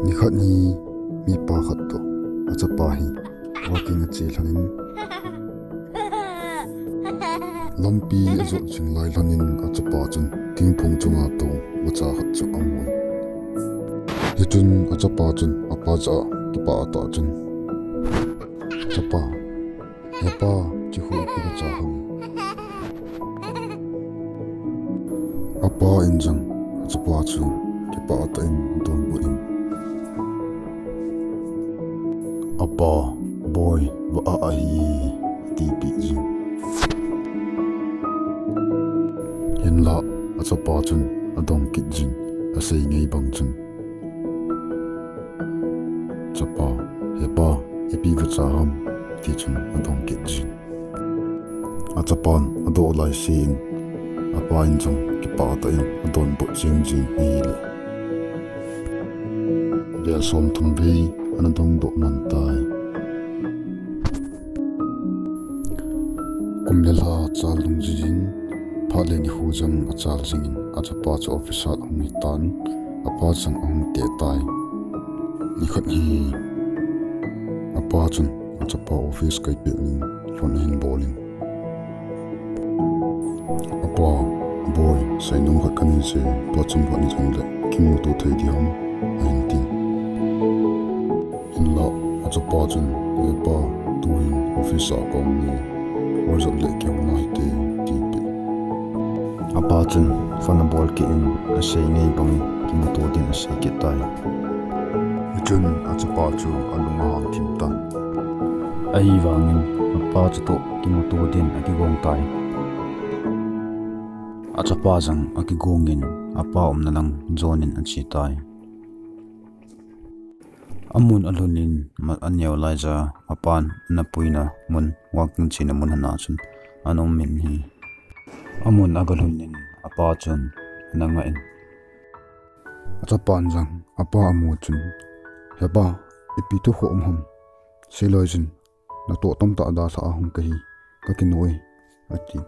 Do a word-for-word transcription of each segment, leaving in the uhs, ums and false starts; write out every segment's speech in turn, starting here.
Nikhat hi mipa khat toh achapa hi walking ache lhonin, lampi ajot jing lai lhonin achapa chun thingphung chunga tou vacha khat chu amun. Hichun achapa chun apa jah a kipah tah chun, "Chapa, hepa, chikhu ipi vacha ham?" Apa in jong achapa chu kipah tah in adonbut in, "Apa, boi, va-ah ahi," atipeh jin. Hinlah achapa chun adong kit jin, asei ngai bang chun, "Chapa, hepa, ipi vacha ham?" tichun adong kit jin. Achapan adoh laise in, apa in jong kipah tah in adonbut jing jin ahile, vel somthum vei ana dongdoh man tai. Kum le lha chal lung jin, phat le nikho jong achal jingin, achapa chu office a ahung hitan, apa jong ahung teh tai. Nikhat hi apa chun achapa office kai pet nin phone ahin bolin, "Apa, boi, seinom khat kanei e, tua chomkhat nei jongle kimuto thei diham?" ahin tin. Hinlah achapa chun, "Hepa, tuhin office a kaum e, WhatsApp le kihou nahite," atipeh. Apa chun phone abol kit in, asei ngai bangin kimuto din asei kit tai. Hichun achapa chu alung ahang thim tan. Ahivangin apa chutoh kimuto din akigong tai. Achapa jong akigongin apa umna lang jonin ache tai. Amun alhunin, ma-, aneo laija apan anapuina mun, walking chena mun hana chun ana umin ahi. Amun agalhunin apa chun ana ngah in, achapan jong apa amu chun, "Hepa, ipi thu khoh um ham? Seiloi jin, natoh tamtah dalha a hung kahi, kakino e," ati.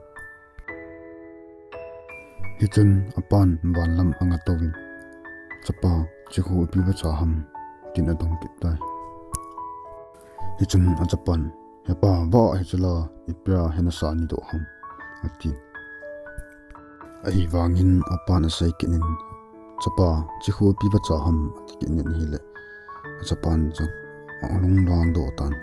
Hichun apan vanlam anga touvin, "Chapa, chikhu ipi vacha ham?" tin adong kit tai. Hichun achapan, "Hepa, va-ah hichu la, ipi a hena sa nei doh ham?" ati. Ahivangin apan asei kit in, "Chapa, chikhu ipi vacha ham?" ati kit in ahile, achapan jong alung langdoh tan.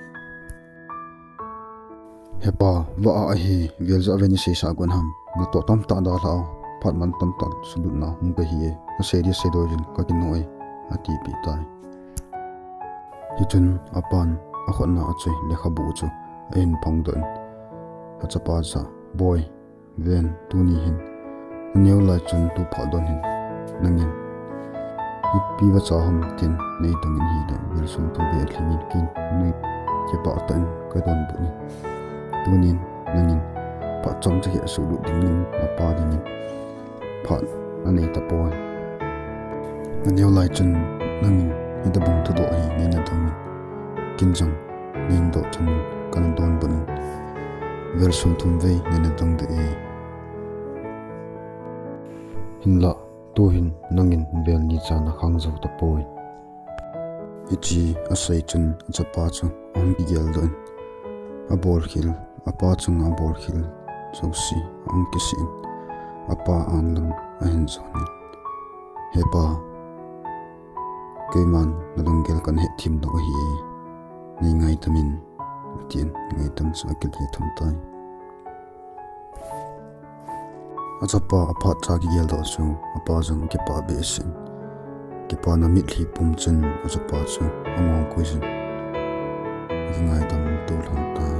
"Hepa, va-ah ahi, vel jah vei nei seisah gon ham? Natoh tamtah dalha a, phat man tamtah sulutna hung kahi e, nasei di seiloi jin, kakino e," atipeh tai. Hichun apan akhutna a achoi lekhabu chu ahin phongdoh in, achapa jah a, "Boi, ven, tuni hin naneo lai chun tu phat don hin, nangin ipi vacha ham tin nei dongin ahile, vel somthum vei alhingin, kei in kipah tah in kadonbut in, tunin nangin phat chomcha khat suhlut dingin, napa dingin phat nanei tapoi. Naneo lai chun nangin hitabang thudoh hi nei nadong in, kei in jong nei doh chun kana donbut in, vel somthum vei nei nadong ding e. Hinlah tuhin nangin vel ni cha nakhang jou tapoi." Hiche asei chun achapa chu ahung kigeldoh in, abolkhel, apa chunga abolkhel jouse ahung kisih in, apa an lam ahin jonin, "Hepa, keiman nalunggel kana hethem lou ahi, nei ngaidam in," atin, ngaidam chu akile tham tai. Achapa aphat cha kigeldoh chu apa jong akipah behseh in, kipana mitlhi pum chun achapa chu among koi jin, akingaidam to lhon tai.